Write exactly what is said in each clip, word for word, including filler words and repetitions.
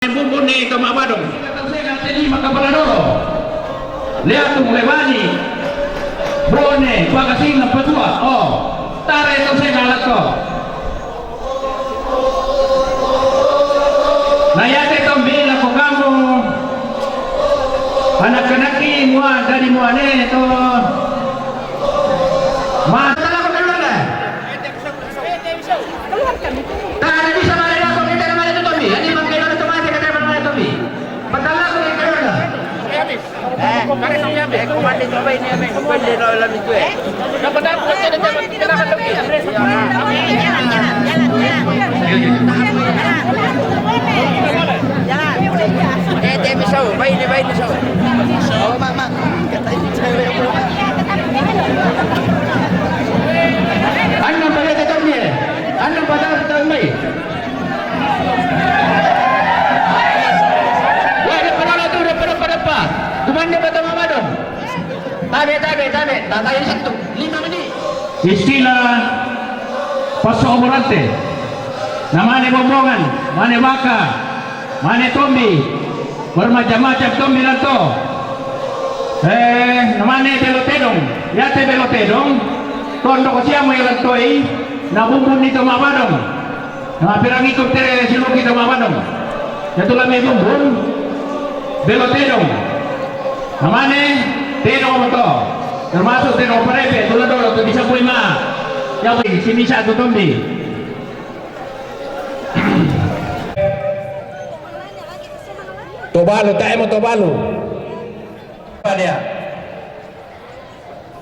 Bumbun ni Toma Badong. Tau sega te lima kapala dolo. Liatung lebani. Bone, bagasinga patua. Oh, tare tau sega lato. Na iate tombi lako kamu. Anak-anaki mua dadi mua ne to. Mata lako keluarga. Tara bisa male lako, kita na male tu tombi. Ani mangke dolo tomate, kita na male tombi. Patala ko ni keluarga. Eh, eh, kumande coba ini, ame. Kumande dolo lami tu, eh. Eh, te misau, baine, baine sau. Oh, mak, mak. Anna pale te tombi, eh. Anna pale te tombi. Wah, depan ala tu, depan, depan, depan. Kumande patama madong. Tabe, tabe, tabe. Tatai satu. Lima menit. Istilah paso omorante. Na mane bombongan, mane baka, mane tombi. Bermacam-macam tombi lanto. Eh, na mane belo tedong. Iate belo tedong. Tondo ko siamo ilantoi. Na bumbun ni Toma Badong. Na pirang ikut te siluki Toma Badong. Iatu lami bumbun. Belo tedong. Na mane tedong moto. Termasuk tedong parepe. Tula dolo tu bisa pui ma. Ya, si misa tu tombi. Tobalu, tae mo tobalu. Dia.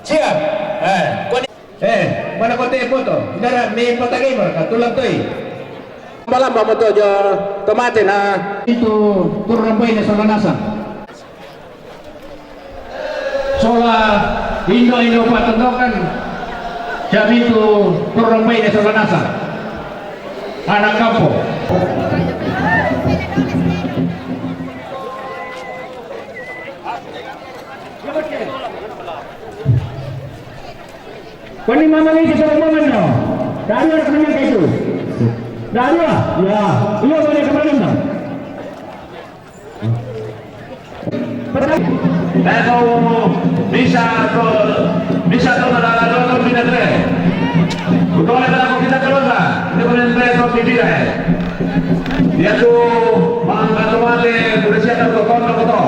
Siap. Eh, ko ni, eh, mana ko te foto? Indara mi patagay mo ka tulang toy. Balamba mo to jo tomate na. Itu turun boy na sola nasa. Sola indo-indo patondokan. Jamitu turun boy na sola nasa. Anak kampung. Kwani mama ni sa mga no? Dari orang kami kayo. Dari ah, ya, iya boleh kemana no? Pero bisa to, bisa to na lolo to binadre. Utole na ko kita keluarga, hindi ko nang to bibira eh. Dia tu mga katuwale, Indonesia na to kono ko to.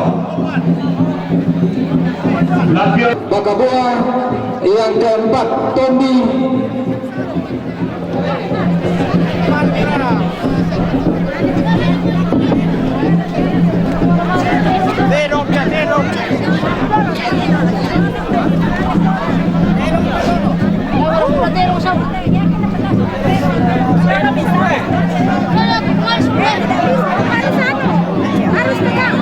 Lapian. Bakaboa, yang keempat, Tombi. Harus anu, harus pegang.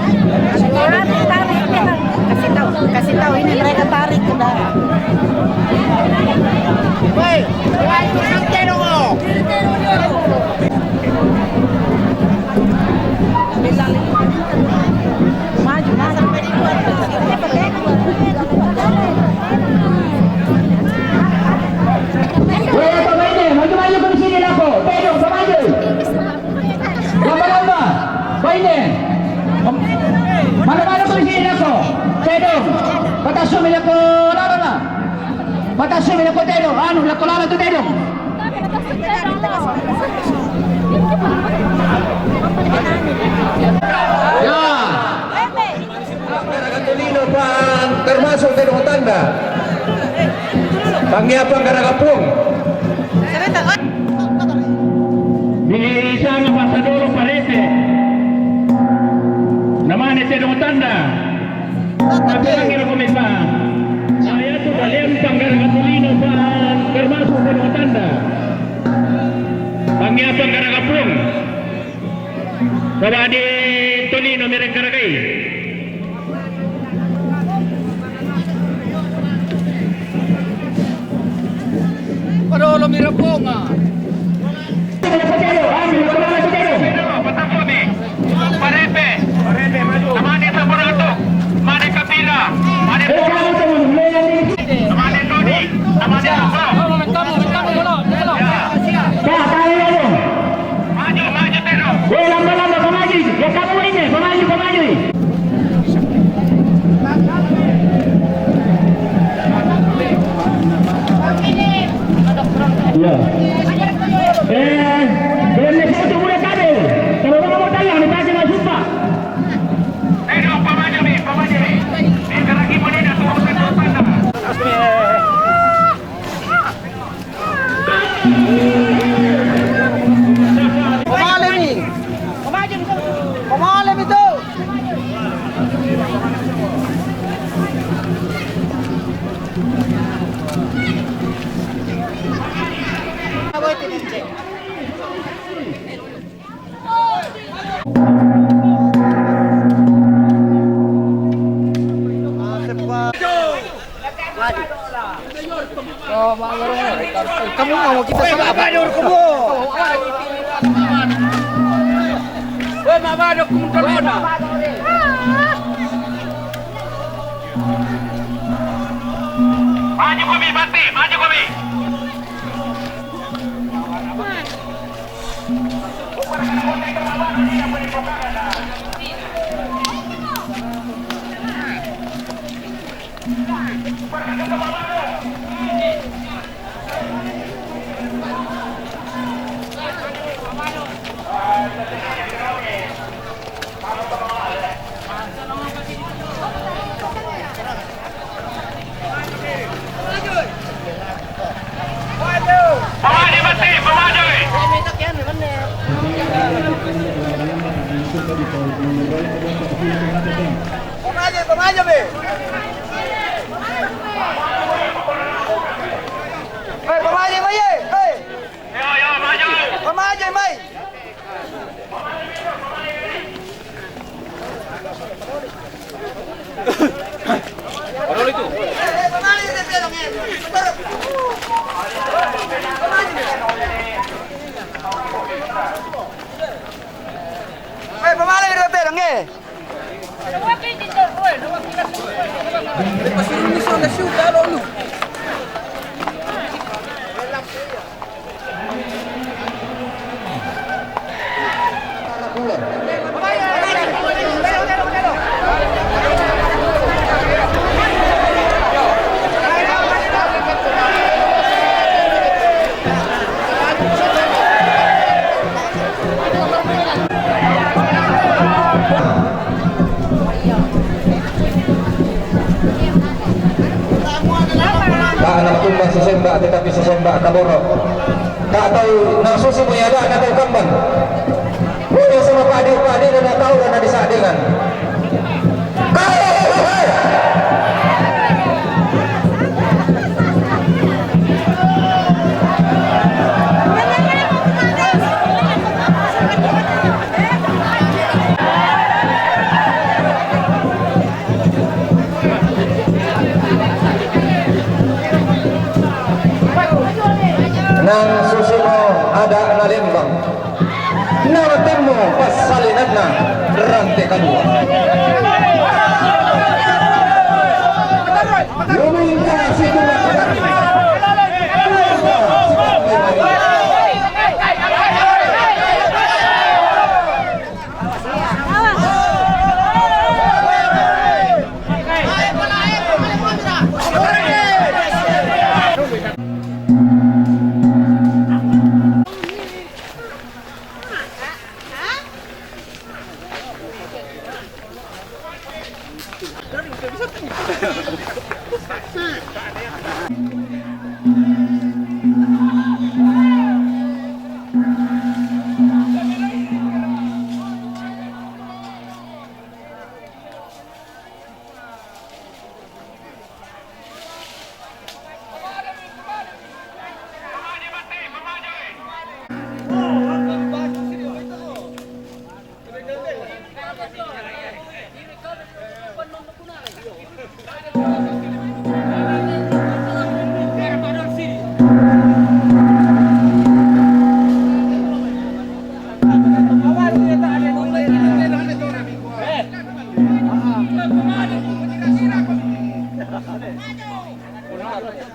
Kasih tahu, kasih tahu ini mereka tarik ke dalam. Woi, woi, santai dong lo. Maju, maju. Woi, apa mainnya? Maju, maju ke sini, Lako. Pedong, maju. Lamba-lamba. Baine. Mano-mano ko sini lako. Tedong. Batasumi lako lalo na. Batasumi lako tedong. Anu, lako lalo tu tedong. Ya. Garagatulino pan termasuk tedong tanda. Pangiapan garagapung. Di sana pasa dulu parete. Na mane tedong tanda. Tapi lagi lo kumi pa. Saya tu balian panggaragatulino pan termasuk tedong tanda. Pangiapan garagapung. Sabadi Tolino mereng karagai. Padolo miraponga. Parepe. Mane Saponato. Mane Kapira. Mane Polo. Mane Toni. Mane Polo. Maju, maju, Tero. Weh, lamba-lamba ka maju. Ya, Oh, Mak Barong, kamu mau kita sama apa? Weh, Mak Barong, kamu tolong. Maju kami, mati, maju kami. Pamaja, pamaja, be. Hei, pamaja, mai, hei. Pamaja, mai. Ka na matumba si Semba, tetapi si Semba kaboro. Ka tau na susi mo yada na tau kamban. Mo ya sama padi-padi na tau na disadingan. Nang susi mo ada na lembang. Nang temmo pasalinanna rante kadua. Lumingka situla.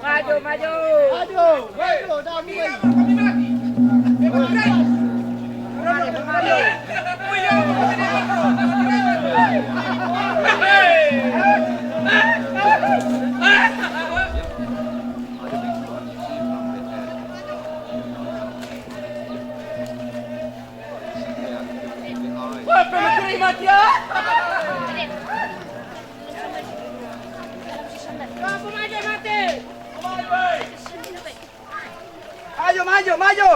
Maju, maju. Maju, maju, dah mulai. Wah, pernah terima dia. Maju, maju, maju.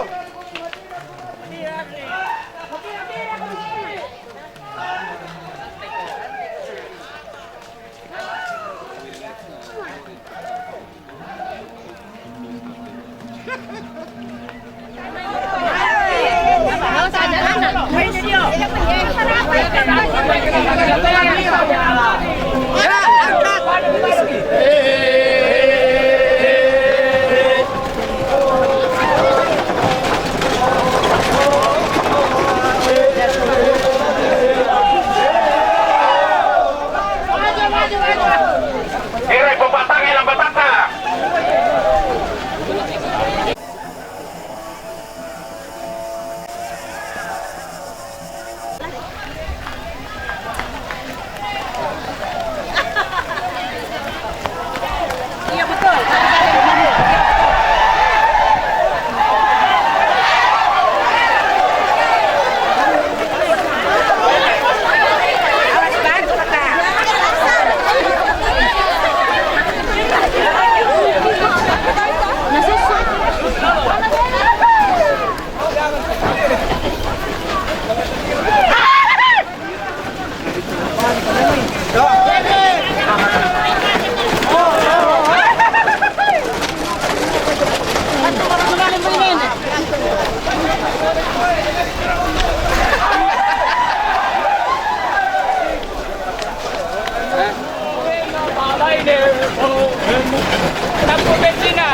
Tampuk bensin na.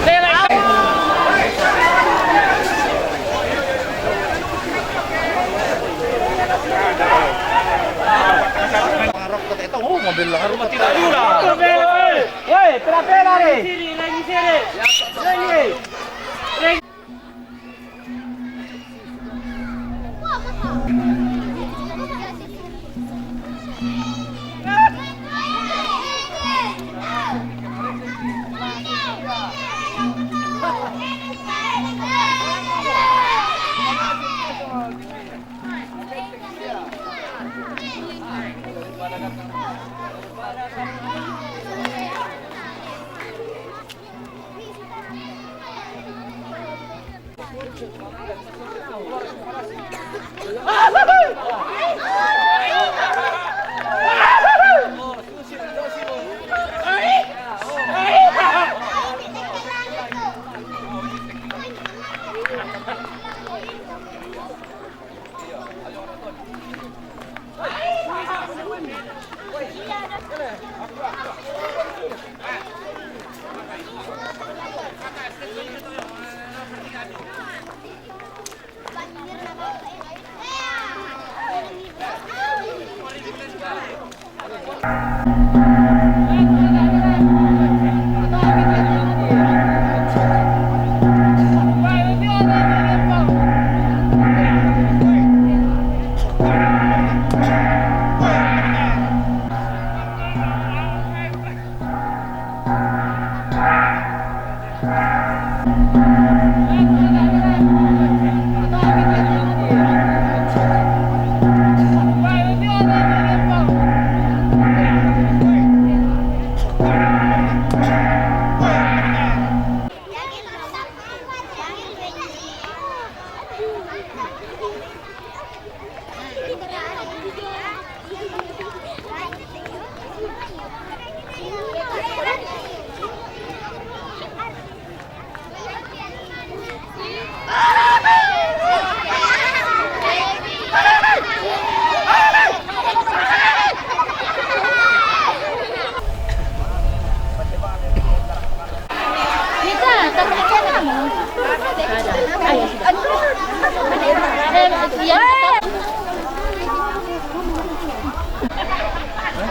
Saya lagi. Marok kata itu, oh, mobil harus mati dah. Woi, pela-pela ni. Sini, lagi sini. Lagi.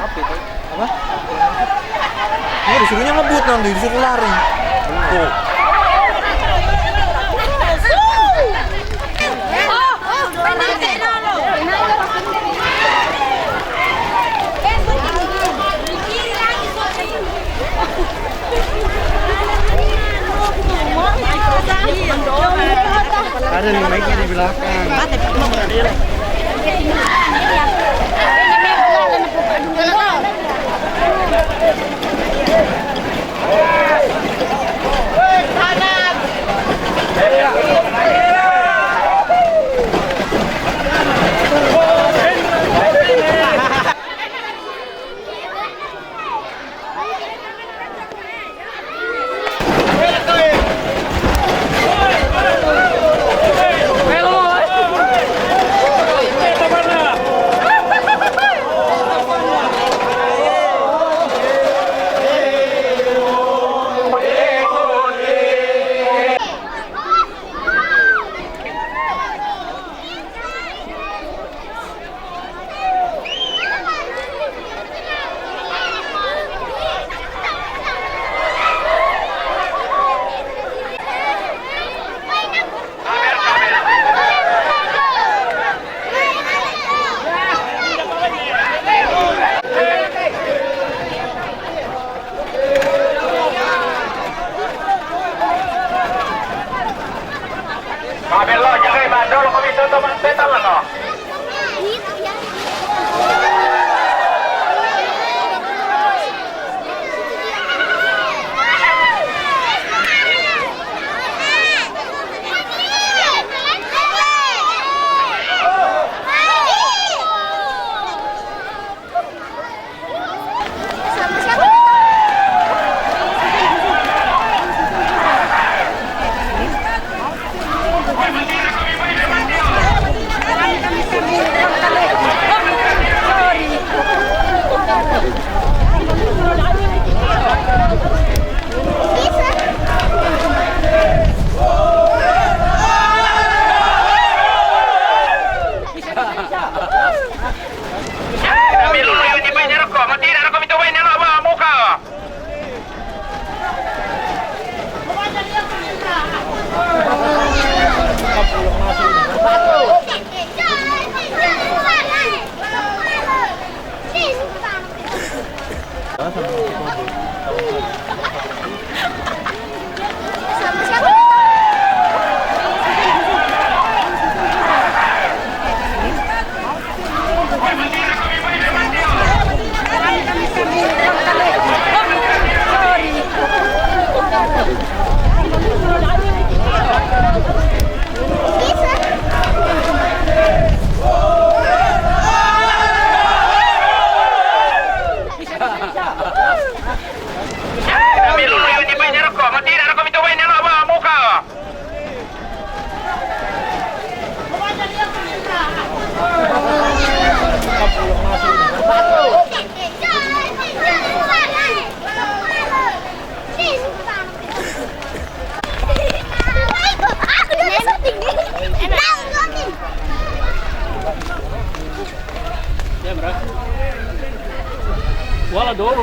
Apa itu? Apa? Iya, disuruhnya ngebut nanti, disuruh lari. Tuh. Ada nih mic-nya di belakang. Kami lulu yang di banyak rokok, mati dah rokok itu banyak nak bawa muka. Kami lulu yang di banyak rokok, mati dah rokok itu banyak nak bawa muka. Wala doro.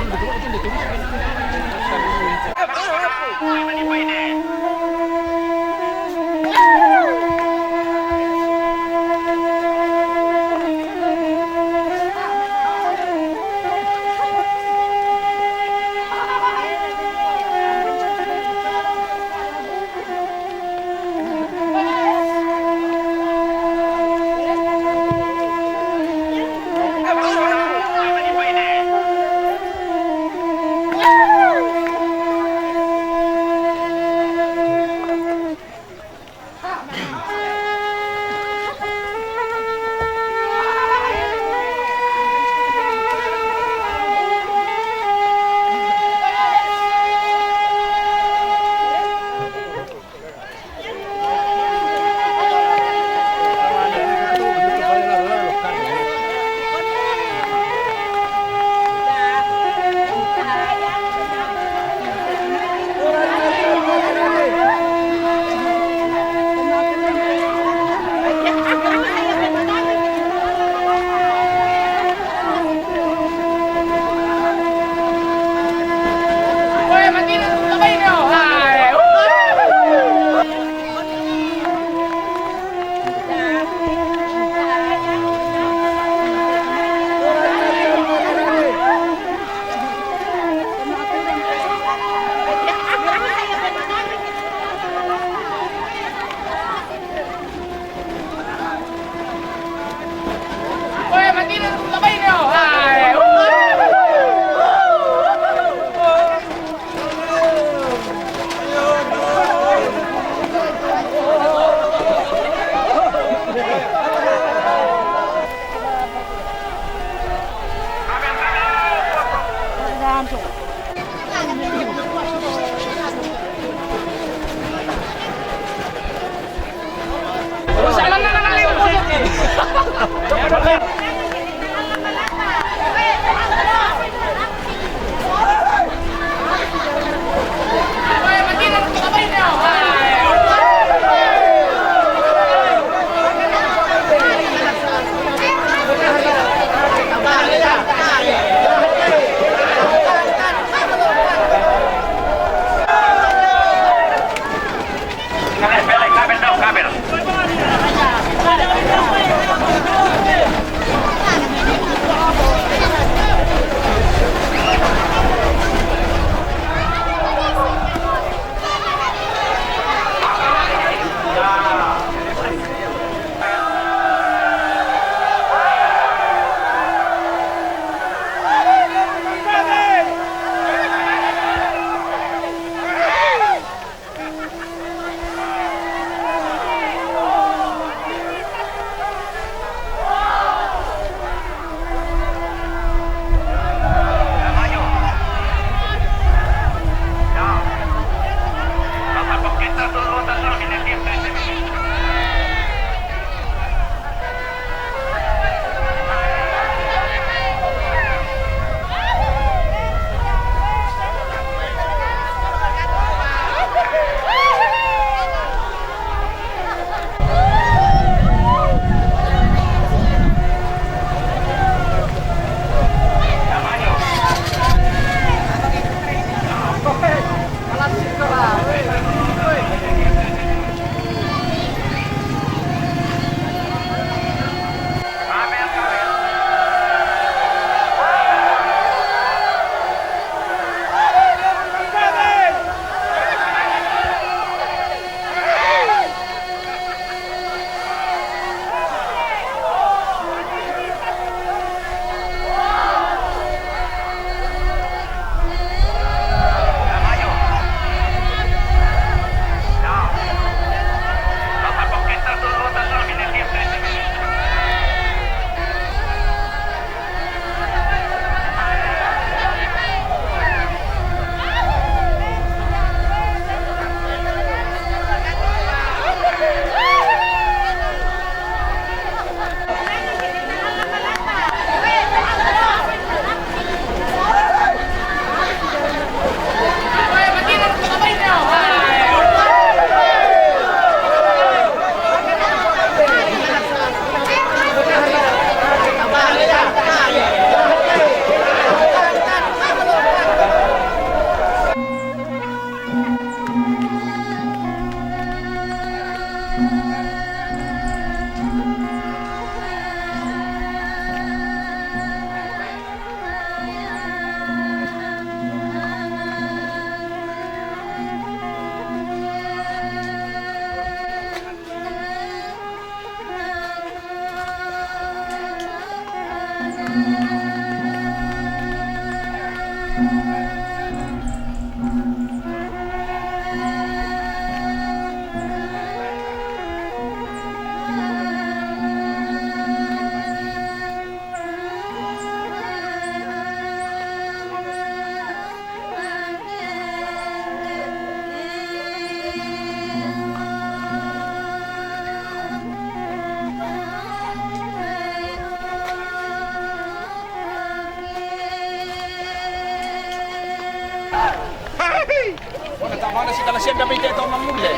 Buona tamana si dalla sempre a vita e torna a mulle.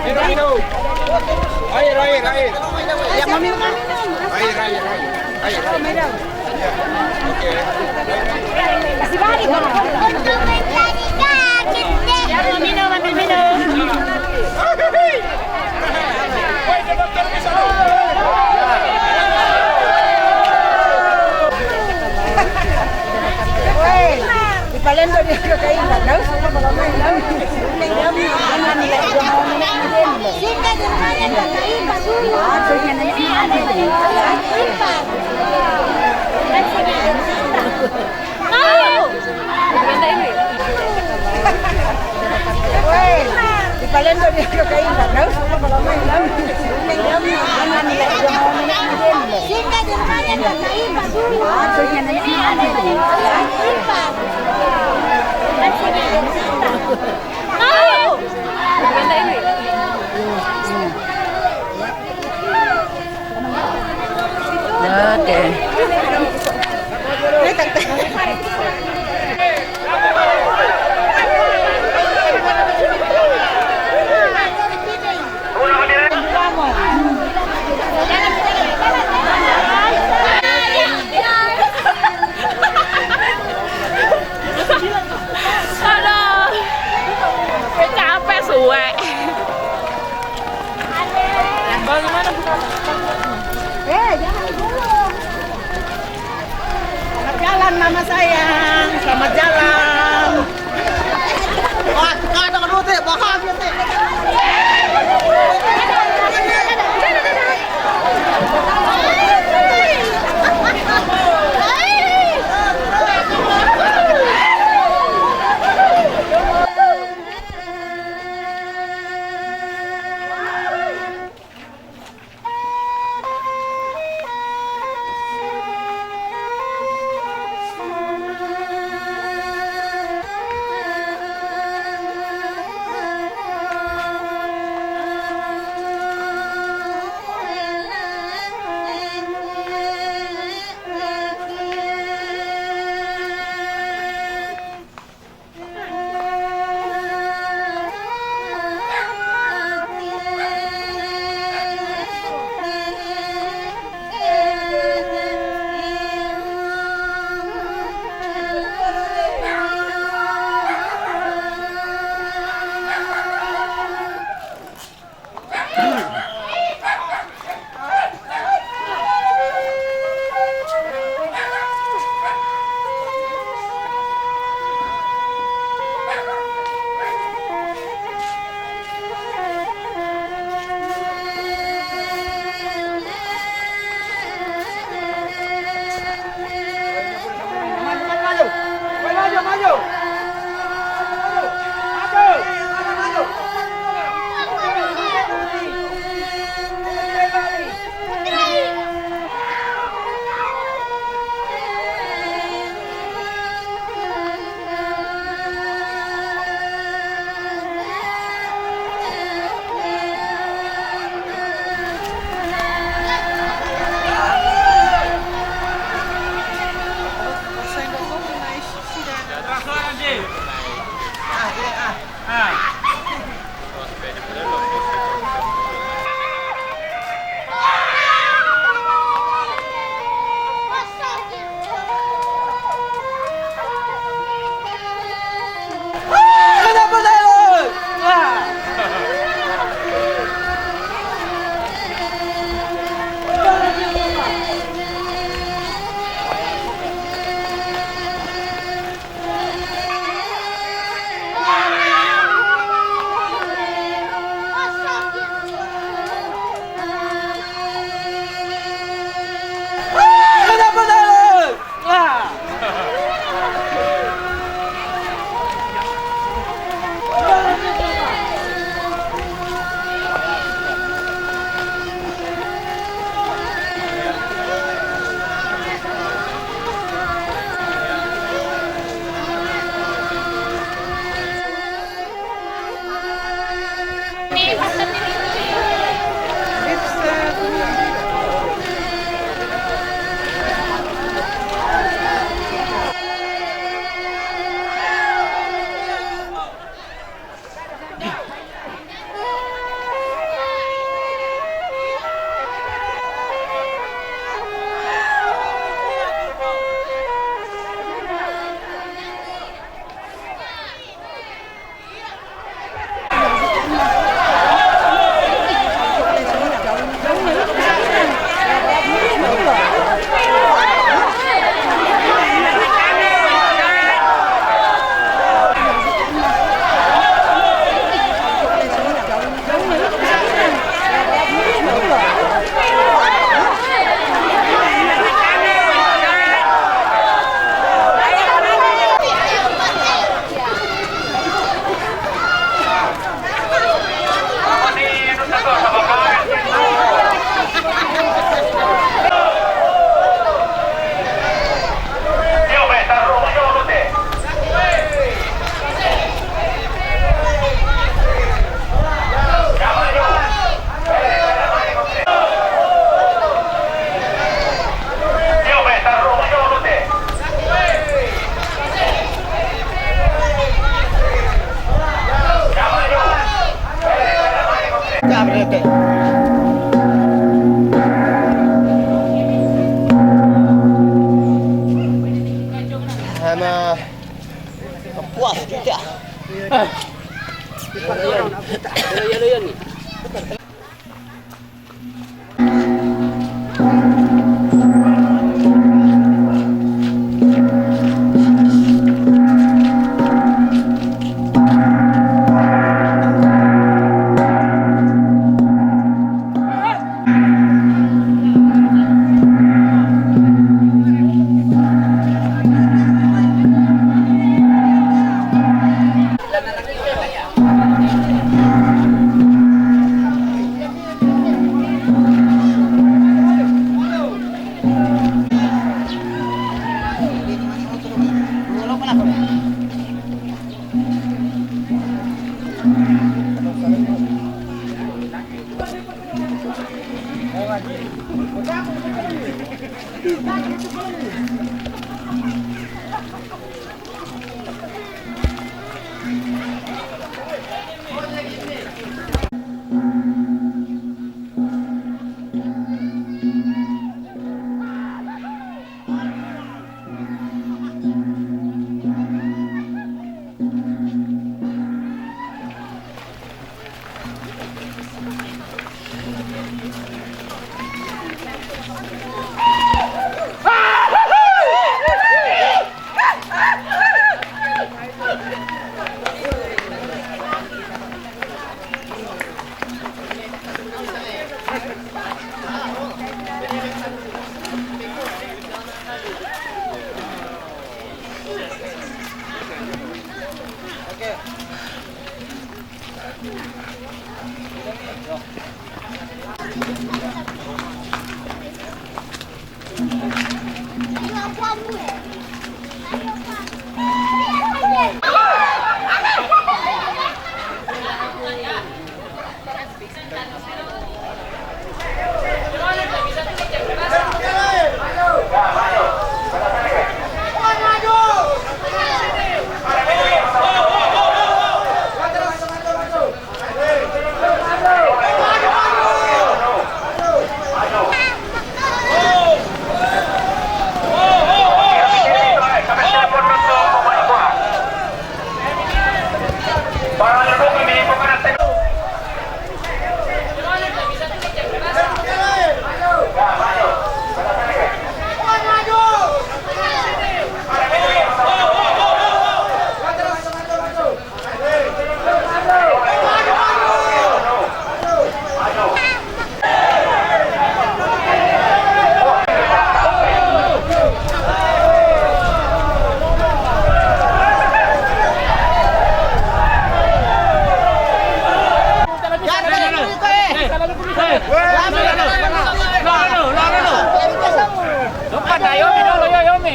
Mira, mira. Air, air, air. Air, air, air. Air, air. Ok. Aduh, capek suwe. Bagaimana buka? Eh, jangan dulu. Selamat jalan, Mama sayang. Selamat jalan. Wah, kadang dulu, Teh. Bahas ya, Teh.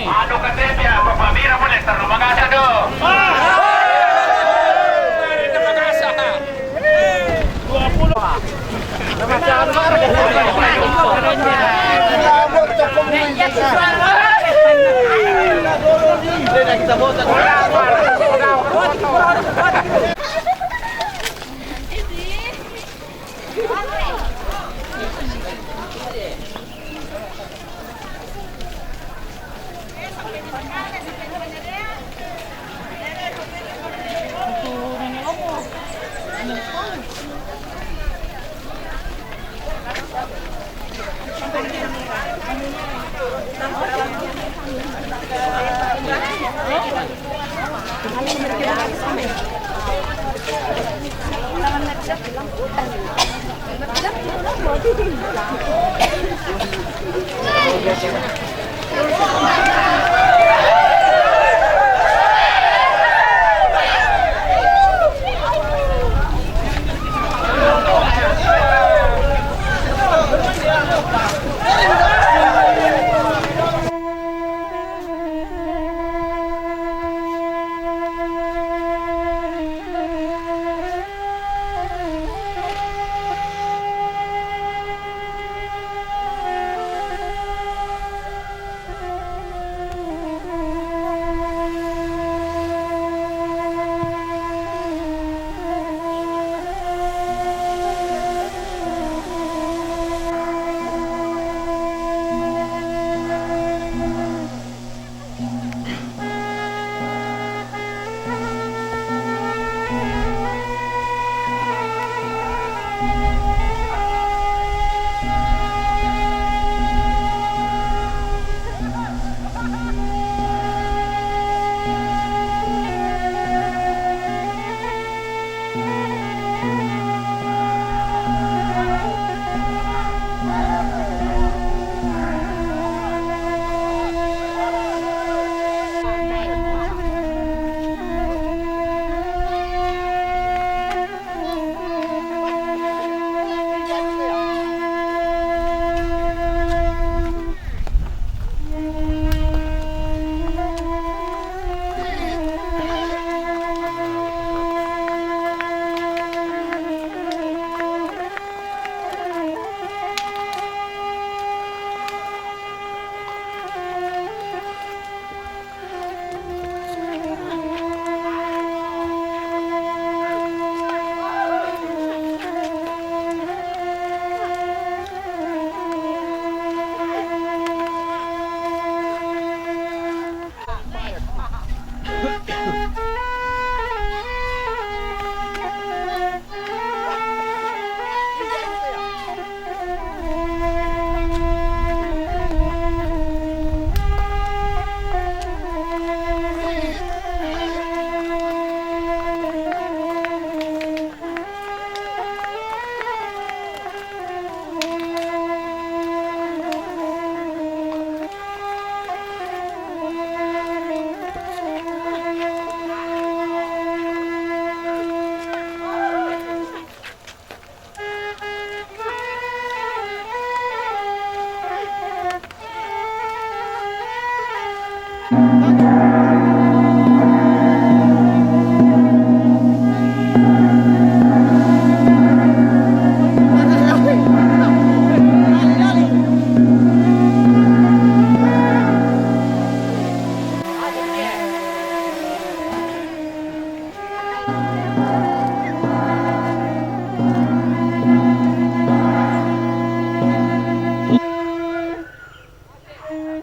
Anu ka tepia, Bapak Mira boleh terlalu bagasa do. Dua puluh.